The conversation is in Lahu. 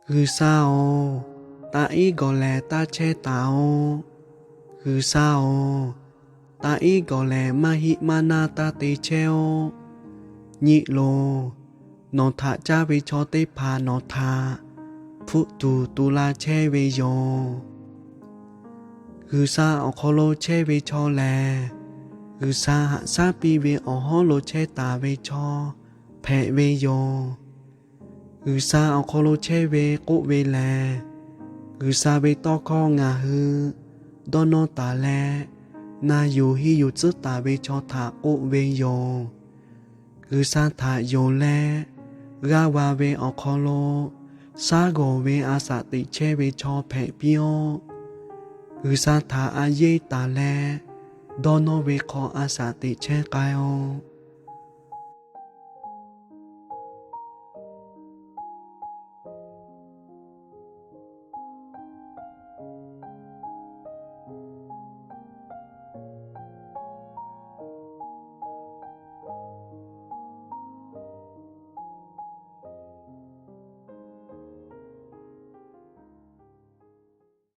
G'uiˬsha-oˬ, taꞈ iˉ gawˬ lehˬ taˇ chehˇ taˍ-oˆ. G'uiˬsha-oˬ, taꞈ iˉ gawˬ lehˬ maˇ hiˆ maˇ naˇ taˇ te chehˇ-oˆ. Nyi loˬ, nawˬ htaꞈ caˇ ve chaw teˇ hpaˍ nawˬ htaꞈ hpfuhˆ tuˬ tu la chehˇ ve yoˬ. G'uiˬsha awˬ hk'aw lo chehˇ ve chaw lehˬ, G'uiˬsha haꞈ shaˉ piˇ ve awˬ hawˉ lo chehˇ taˍ ve chaw hpehꞈ ve yoˬ. G'uiˬsha awˬ hk'aw lo chehˇ ve k'oˆ ve lehˬ, G'uiˬsha ve tawˇ hkawˇ ngaˬ hui dawˇ nawˇ taˍ leh, na yuˬ henˇ yuˬ tcuhˉ taˍ ve chaw htaꞈ k'oˆ ve yoˬ. G'uiˬsha htaꞈ yonˍ leh g'aˇ va ve awˬ hk'aw lo, shaˉ g'awˬ ve a shaꞈ teꞈ chehˇ ve chaw hpehꞈ piˇ-oˆ. G'uiˬsha htaꞈ a yeˇ taˍ leh, dawˇ nawˇ ve hk'aw a shaꞈ teꞈ chehˇ k'ai-oˆ.